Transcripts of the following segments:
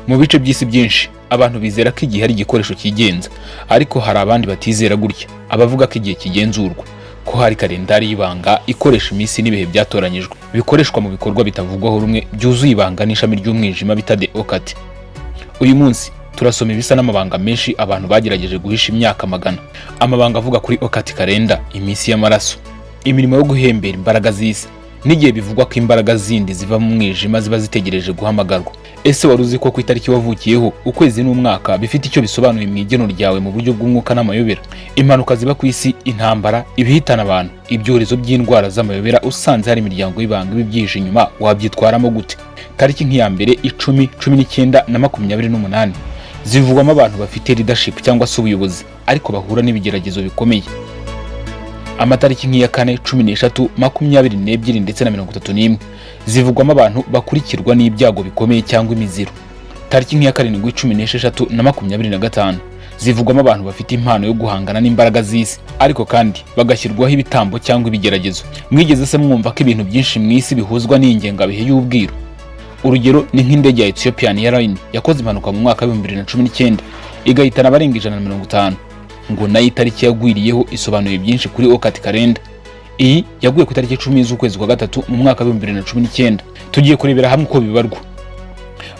Mu bice by'isi byinshi, abantu bizera ko igihe ari igikoresho cyigenza, ariko hari abandi batizera gutya, abavuga ko igihe kigenzurwa, ko hari kalendari y'ibanga ikoresha iminsi n'ibihe byatoranyijwe, bikoreshwa mu bikorwa bitavugwaho rumwe, byuzuye ibanga n'ishami ry'umwijima bita The Occult. Uyu munsi turasoma ibisa n'amabanga menshi abantu bagerageje guhisha imyaka magana, amabanga avuga kuri Occult Calendar, iminsi y'amaraso, imirimo yo guhembera imbaraga z'isi, n'igihe bivugwa ko imbaraga zindi ziva mu mwijima ziba zitegereje guhamagarwa. Ese wari uzi ko ku itariki wavukiyeho, ukwezi n'umwaka bifite icyo bisobanuye mu igeno ryawe mu buryo bw'umwuka n'amayobera? Impanuka ziba ku isi, intambara, ibihitana abantu, ibyorezo by'indwara z'amayobera, usanze hari imiryango y'ibanga iba ibyihishe inyuma, wabyitwaramo gute? Tariki nk'iya 1, 10, 19 na 28 zivugwamo abantu bafite leadership cyangwa se ubuyobozi, ariko bahura n'ibigeragezo bikomeye. Amatariki nk'iya 4, 13, 22 ndetse na 31 zivugwamo abantu bakurikirwa n'ibyago bikomeye cyangwa imiziro. Tariki nk'iya 7, 16 na 25 zivugwamo abantu bafite impano yo guhangana n'imbaraga z'isi, ariko kandi bagashyirwaho ibitambo cyangwa ibigeragezo. Mwigeze se mwumva ko ibintu byinshi mu isi bihuzwa n'ingengabihe y'ubwiru? Urugero ni nk'indege ya Ethiopian Airlines yakoze impanuka mu mwaka wa 2019, igahitana abarenga 150, ngo nayo itariki yagwiriyeho isobanuye byinshi kuri Occult Calendar. Iyi yaguye ku itariki 10 z'ukwezi kwa gatatu mu mwaka wa 2019. Tugiye kurebera hamwe uko bibarwa.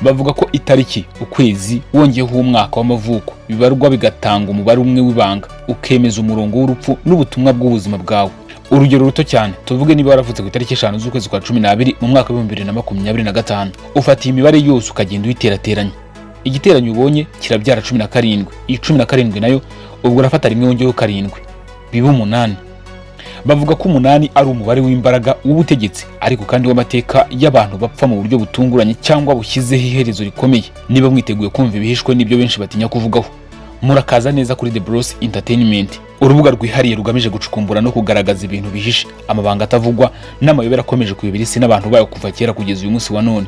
Bavuga ko itariki, ukwezi, wongeyeho umwaka w'amavuko bibarwa bigatanga umubare umwe w'ibanga, ukemeza umurongo w'urupfu n'ubutumwa bw'ubuzima bwawe. Urugero ruto cyane, tuvuge niba waravutse ku itariki 5 z'ukwezi kwa 12 mu mwaka wa 2025, ufata iyi mibare yose ukagenda uyiterateranya. Igiteranyo ubonye kirabyara 17. Iyi 17 nayo ubwo urafata rimwe wongeyeho karindwi, biba umunani. Bavuga ko umunani ari umubare w'imbaraga, w'ubutegetsi, ariko kandi w'amateka y'abantu bapfa mu buryo butunguranye cyangwa bushyizeho iherezo rikomeye. Niba mwiteguye kumva ibihishwe n'ibyo benshi batinya kuvugaho, murakaza neza kuri The Bros Entertainment, urubuga rwihariye rugamije gucukumbura no kugaragaza ibintu bihishe, amabanga atavugwa n'amayobera akomeje kuyobera isi n'abantu bayo kuva kera kugeza uyu munsi wa none.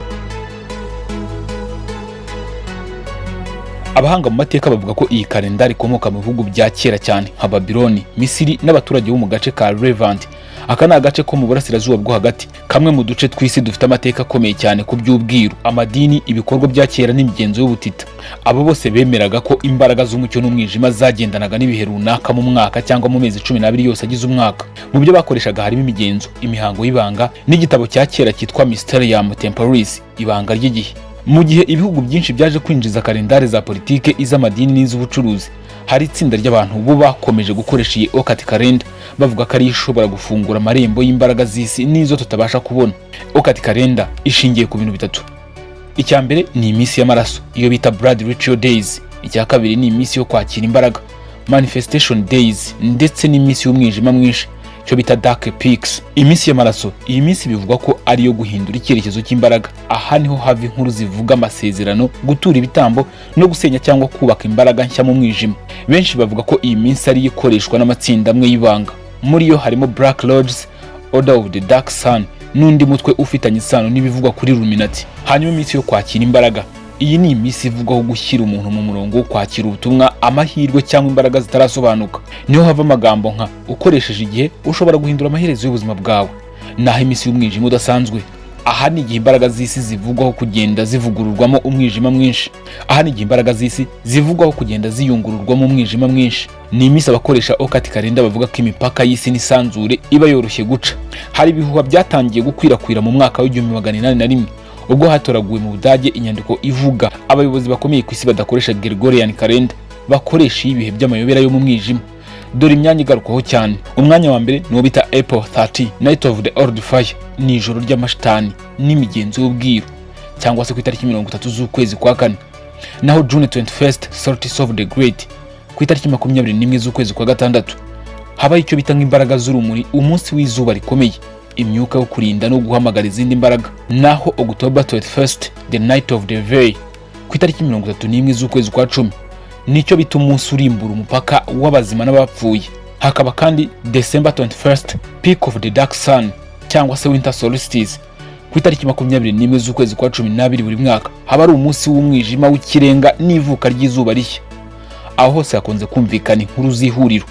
Abahanga mu mateka bavuga ko iyi kalendari ikomoka mu bihugu bya kera cyane nka Babiloni, Misiri n'abaturage bo mu gace ka Levant. Aka ni agace ko mu burasirazuba bwo hagati, kamwe mu duce tw'isi dufite amateka akomeye cyane ku by'ubwiru, amadini, ibikorwa bya kera n'imigenzo y'ubutita. Abo bose bemeraga ko imbaraga z'umucyo n'umwijima zagendanaga n'ibihe runaka mu mwaka cyangwa mu mezi 12 yose agize umwaka. Mu byo bakoreshaga harimo imigenzo, imihango y'ibanga n'igitabo cya kera cyitwa Mysterium Temporis, ibanga ry'igihe. Mu gihe ibihugu byinshi byaje kwinjiza kalendari za politike, iz'amadini n'iz'ubucuruzi, hari itsinda ry'abantu bo bakomeje gukoresha iyi Occult Calendar, bavuga ko ariyo ishobora gufungura amarembo y'imbaraga z'isi n'izo tutabasha kubona. Occult Calendar ishingiye ku bintu bitatu. Icya mbere ni iminsi y'amaraso, iyo bita Blood Ritual Days. Icya kabiri ni iminsi yo kwakira imbaraga, Manifestation Days, ndetse n'iminsi y'umwijima mwinshi, icyo bita Dark Peaks. Iminsi y'amaraso, iyi minsi bivugwa ko ari iyo guhindura icyerekezo cy'imbaraga. Aha niho hava inkuru zivuga amasezerano, gutura ibitambo no gusenya cyangwa kubaka imbaraga nshya mu mwijima. Benshi bavuga ko iyi minsi ariyo ikoreshwa n'amatsinda amwe y'ibanga. Muri yo harimo Black Lodges, Order of the Dark Sun n'undi mutwe ufitanye isano n'ibivugwa kuri Illuminati. Hanyuma iminsi yo kwakira imbaraga, iyi ni iminsi ivugwaho gushyira umuntu mu murongo wo kwakira ubutumwa, amahirwe cyangwa imbaraga zitarasobanuka. Niho hava amagambo nka "ukoresheje igihe ushobora guhindura amaherezo y'ubuzima bwawe". Naho iminsi y'umwijima udasanzwe, aha ni igihe imbaraga z'isi zivugwaho kugenda zivugururwamo umwijima mwinshi. Aha ni igihe imbaraga z'isi zivugwaho kugenda ziyungururwamo umwijima mwinshi. Ni iminsi abakoresha Occult Calendar bavuga ko imipaka y'isi n'isanzure iba yoroshye guca. Hari ibihuha byatangiye gukwirakwira mu mwaka wa 1801, ubwo hatoraguwe mu Budage inyandiko ivuga abayobozi bakomeye ku isi badakoresha Gregorian Calendar, bakoresha ibihe by'amayobera yo mu mwijima. Dore imyanya igarukwaho cyane. Umwanya wa mbere ni uwo bita April 30, Night of the Old Fire, ni ijoro ry'amashitani n'imigenzo y'ubwiru, cyangwa se ku itariki 30 z'ukwezi kwa kane. Naho June 21st, Solstice of the Great, ku itariki 21 z'ukwezi kwa gatandatu, habaho icyo bita nk'imbaraga z'urumuri, umunsi w'izuba rikomeye, imyuka yo kurinda no guhamagara izindi mbaraga. Naho October 21st, the Night of the Veil, ku itariki 31 z'ukwezi kwa cumi, nicyo bita umunsi urimbura umupaka w'abazima n'abapfuye. Hakaba kandi December 21st, Peak of the Dark Sun cyangwa se Winter Solstice, ku itariki 21 z'ukwezi kwa 12 buri mwaka, haba ari umunsi w'umwijima w'ikirenga n'ivuka ry'izuba rishya. Aho hose hakunze kumvikana inkuru z'ihuriro,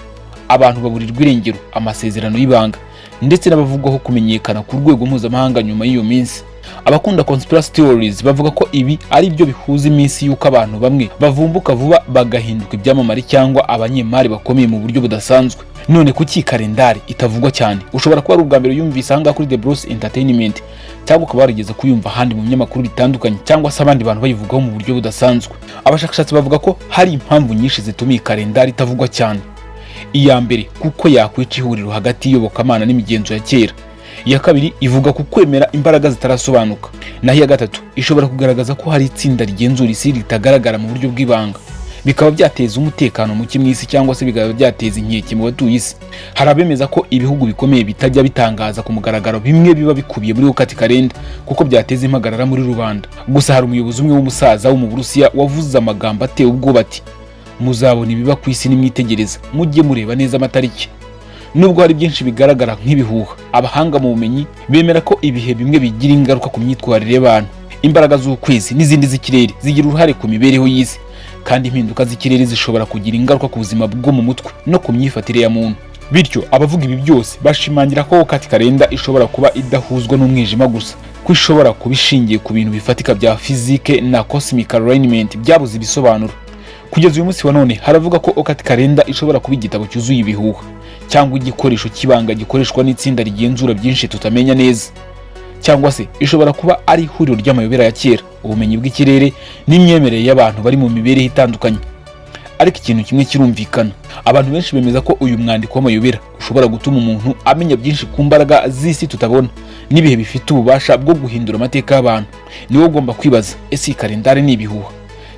abantu baburirwa irengero, amasezerano y'ibanga ndetse n'abavugwaho kumenyekana ku rwego mpuzamahanga nyuma y'iyo minsi. Abakunda conspiracy theories bavuga ko ibi ari byo bihuza iminsi y'uko abantu bamwe bavumbuka vuba, bagahinduka ibyamamare cyangwa abanyemari bakomeye mu buryo budasanzwe. None kuki iyi kalendari itavugwa cyane? Ushobora kuba ari ubwa mbere yumvise ahangaha kuri The Bros Entertainment, cyangwa ukaba warigeze kuyumva ahandi mu binyamakuru bitandukanye, cyangwa se abandi bantu bayivugaho mu buryo budasanzwe. Abashakashatsi bavuga ko hari impamvu nyinshi zituma iyi kalendari itavugwa cyane. Iya mbere, kuko yakwica ihuriro hagati y'iyobokamana n'imigenzo ya kera. Iya kabiri, ivuga ku kwemera imbaraga zitarasobanuka. Naho iya gatatu, ishobora kugaragaza ko hari itsinda rigenzura isi ritagaragara mu buryo bw'ibanga, bikaba byateza umutekano muke mu isi cyangwa se bikaba byateza inkeke mu batuye isi. Hari abemeza ko ibihugu bikomeye bitajya bitangaza ku mugaragaro bimwe biba bikubiye muri occult calendar, kuko byateza impagarara muri rubanda. Gusa hari umuyobozi umwe w'umusaza wo mu Burusiya wavuze amagambo ateye ubwoba ati: "Muzabona ibiba ku isi nimwitegereza, mujye mureba neza amatariki." Nubwo hari byinshi bigaragara nk'ibihuha, abahanga mu bumenyi bemera ko ibihe bimwe bigira ingaruka ku myitwarire y'abantu. Imbaraga z'ukwezi n'izindi z'ikirere zigira uruhare ku mibereho y'isi, kandi impinduka z'ikirere zishobora kugira ingaruka ku buzima bwo mu mutwe no ku myifatire ya muntu. Bityo abavuga ibi byose bashimangira ko occult calendar ishobora kuba idahuzwa n'umwijima gusa, ko ishobora kuba ishingiye ku bintu bifatika bya fizike na cosmic alignment byabuze ibisobanuro. Kugeza uyu munsi wa none, haravuga ko occult calendar ishobora kuba igitabo cyuzuye ibihuha cyangwa igikoresho cy'ibanga gikoreshwa n'itsinda rigenzura byinshi tutamenya neza, cyangwa se ishobora kuba ari ihuriro ry'amayobera ya kera, ubumenyi bw'ikirere n'imyemerere y'abantu bari mu mibereho itandukanye. Ariko ikintu kimwe kirumvikana: abantu benshi bemeza ko uyu mwandiko w'amayobera ushobora gutuma umuntu amenya byinshi ku mbaraga z'isi tutabona n'ibihe bifite ububasha bwo guhindura amateka y'abantu. Niwe ugomba kwibaza: ese iyi kalendari ni ibihuha,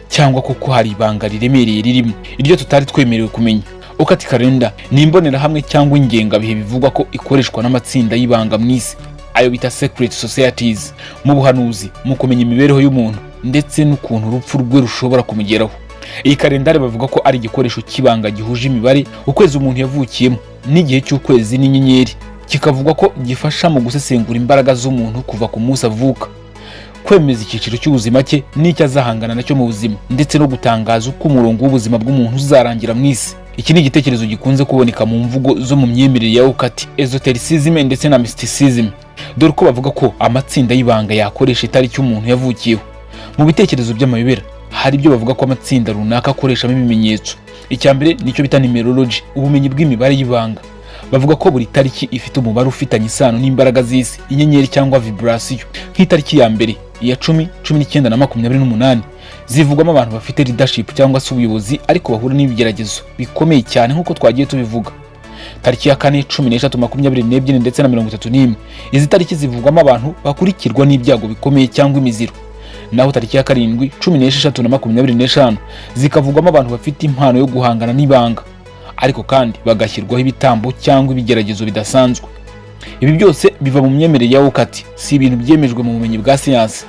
cyangwa koko hari ibanga riremereye ririmo, iryo tutari twemerewe kumenya? Occult calendar ni imbonerahamwe cyangwa ingengabihe bivugwa ko ikoreshwa n'amatsinda y'ibanga mu isi, ayo bita secret societies, mu buhanuzi, mu kumenya imibereho y'umuntu ndetse n'ukuntu urupfu rwe rushobora kumugeraho. Iyi kalendari bavuga ko ari igikoresho cy'ibanga gihuje imibare, ukwezi umuntu yavukiyemo n'igihe cy'ukwezi n'inyenyeri, kikavugwa ko gifasha mu gusesengura imbaraga z'umuntu kuva ku munsi avuka, kwemeza icyiciro cy'ubuzima cye n'icyo azahangana nacyo mu buzima, ndetse no gutangaza uko umurongo w'ubuzima bw'umuntu uzarangira mu isi. Iki ni igitekerezo gikunze kuboneka mu mvugo zo mu myemerere ya occult, esotericism ndetse na mysticism, dore ko bavuga ko amatsinda y'ibanga yakoresha itariki umuntu yavukiyeho. Mu bitekerezo by'amayobera, hari ibyo bavuga ko amatsinda runaka akoreshamo ibimenyetso. Icya mbere nicyo bita numerology, ubumenyi bw'imibare y'ibanga. Bavuga ko buri tariki ifite umubare ufitanye isano n'imbaraga z'isi, inyenyeri cyangwa vibration. Nk'itariki ya 1, iya 10, 19 na 28 zivugwamo abantu bafite leadership cyangwa se ubuyobozi, ariko bahura n'ibigeragezo bikomeye cyane nk'uko twagiye tubivuga. Tariki ya 4, 13, 22 ndetse na 31, izi tariki zivugwamo abantu bakurikirwa n'ibyago bikomeye cyangwa imiziro. Naho tariki ya 7, 16 na 25 zikavugwamo abantu bafite impano yo guhangana n'ibanga, ariko kandi bagashyirwaho ibitambo cyangwa ibigeragezo bidasanzwe. Ibi byose biva mu myemerere ya occult, si ibintu byemejwe mu bumenyi bwa siyansi,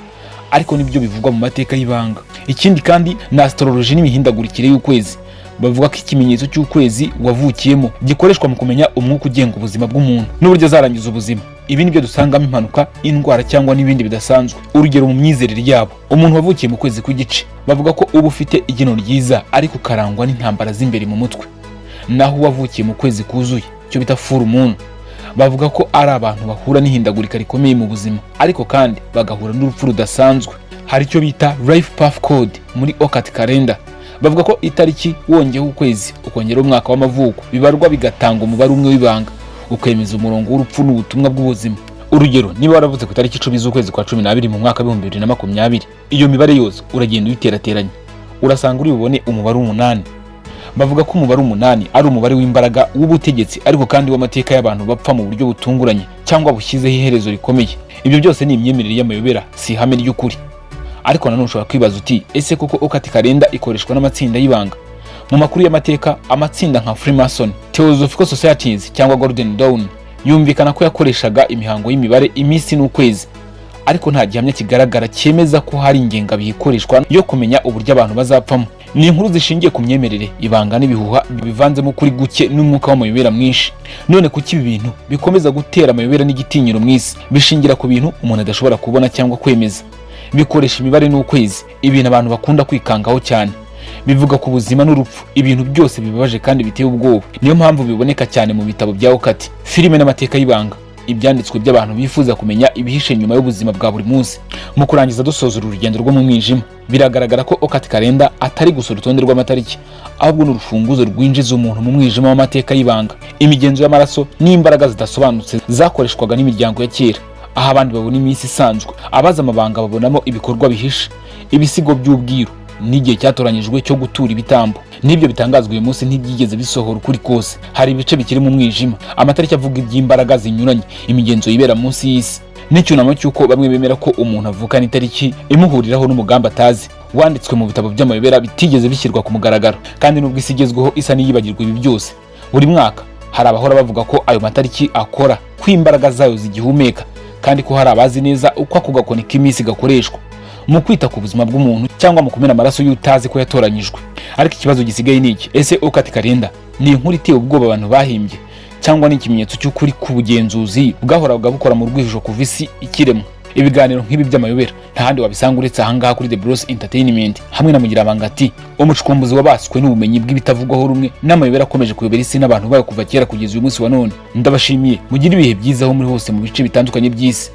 ariko nibyo bivugwa mu mateka y'ibanga. Ikindi kandi ni astrology n'imihindagurikire y'ukwezi. Bavuga ko ikimenyetso cy'ukwezi wavukiyemo gikoreshwa mu kumenya umwuka ugenga ubuzima bw'umuntu n'uburyo azarangiza ubuzima. Ibi nibyo dusangamo impanuka, indwara cyangwa n'ibindi bidasanzwe. Urugero, mu myizerere yabo, umuntu wavukiye mu kwezi kw'igice bavuga ko uba ufite igeno ryiza ariko ukarangwa n'intambara z'imbere mu mutwe. Naho uwavukiye mu kwezi kuzuye, icyo bita full moon, bavuga ko ari abantu bahura n'ihindagurika rikomeye mu buzima, ariko kandi bagahura n'urupfu rudasanzwe. Hari icyo bita life path code muri occult calendar. Bavuga ko itariki wongeyeho ukwezi, ukongeraho umwaka w'amavuko, bibarwa bigatanga umubare umwe w'ibanga, ukemeza umurongo w'urupfu n'ubutumwa bw'ubuzima. Urugero, niba waravutse ku itariki 10 z'ukwezi kwa 12 mu mwaka wa 2020, iyo mibare yose uragenda uyiterateranya, urasanga uri bubone umubare 8. Bavuga ko umubare 8 ari umubare w'imbaraga, w'ubutegetsi, ariko kandi w'amateka y'abantu bapfa mu buryo butunguranye cyangwa bushyizeho iherezo rikomeye. Ibyo byose ni imyemerere y'amayobera, si ihame ry'ukuri. Ariko nanone ushobora kwibaza uti: ese koko occult calendar ikoreshwa n'amatsinda y'ibanga? Mu makuru y'amateka, amatsinda nka Freemason, Theosophical Societies cyangwa Golden Dawn yumvikana ko yakoreshaga imihango y'imibare, iminsi n'ukwezi, ariko nta gihamya kigaragara cyemeza ko hari ingengabihe ikoreshwa yo kumenya uburyo abantu bazapfamo. Ni inkuru zishingiye ku myemerere, ibanga n'ibihuha bivanzemo ukuri guke n'umwuka w'amayobera mwinshi. None kuki ibi bintu bikomeza gutera amayobera n'igitinyiro mu isi? Bishingira ku bintu umuntu adashobora kubona cyangwa kwemeza, bikoresha imibare n'ukwezi, ibintu abantu bakunda kwikangaho cyane, bivuga ku buzima n'urupfu, ibintu byose bibabaje kandi biteye ubwoba. Niyo mpamvu biboneka cyane mu bitabo bya occult, filime n'amateka y'ibanga. ibyanditswe by'abantu bifuza kumenya ibihishe nyuma y'ubuzima bwa buri munsi. Mu kurangiza, dusoza uru rugendo rwo mu mwijima, biragaragara ko occult calendar atari gusa urutonde rw'amatariki, ahubwo ni urufunguzo rwinjiza umuntu mu mwijima w'amateka y'ibanga, imigenzo y'amaraso n'imbaraga zidasobanutse zakoreshwaga n'imiryango ya kera. Aho abandi babona iminsi isanzwe, abazi amabanga babonamo ibikorwa bihishe, ibisigo by'ubwiru n'igihe cyatoranyijwe cyo gutura ibitambo. N'ibyo bitangazwa uyu munsi ntibyigeze bisohora ukuri kose. Hari ibice bikiri mu mwijima, amatariki avuga iby'imbaraga zinyuranye, imigenzo yibera munsi y'isi, n'icyunamo cy'uko bamwe bemera ko umuntu avukana itariki imuhuriraho n'umugambi atazi wanditswe mu bitabo by'amayobera bitigeze bishyirwa ku mugaragaro. Kandi nubwo isi igezweho isa n'iyibagirwa ibi byose, buri mwaka hari abahora bavuga ko ayo matariki akora, ko imbaraga zayo zigihumeka, kandi ko hari abazi neza uko ako gakoni k'iminsi gakoreshwa mu kwita ku buzima bw'umuntu cyangwa mu kumena amaraso y'utazi ko yatoranyijwe. Ariko ikibazo gisigaye ni iki: ese occult calendar ni inkuru iteye ubwoba abantu bahimbye, cyangwa ni ikimenyetso cy'ukuri k'ubugenzuzi bwahoraga bukora mu rwihisho kuva isi ikiremwa? Ibiganiro nk'ibi by'amayobera nta handi wabisanga uretse ahangaha kuri The Bros Entertainment hamwe na Mugirabanga ati umucukumbuzi wabaswe n'ubumenyi bw'ibitavugwaho rumwe n'amayobera akomeje kuyobera isi n'abantu bayo kuva kera kugeza uyu munsi wa none. Ndabashimiye, mugire ibihe byiza aho muri hose mu bice bitandukanye by'isi.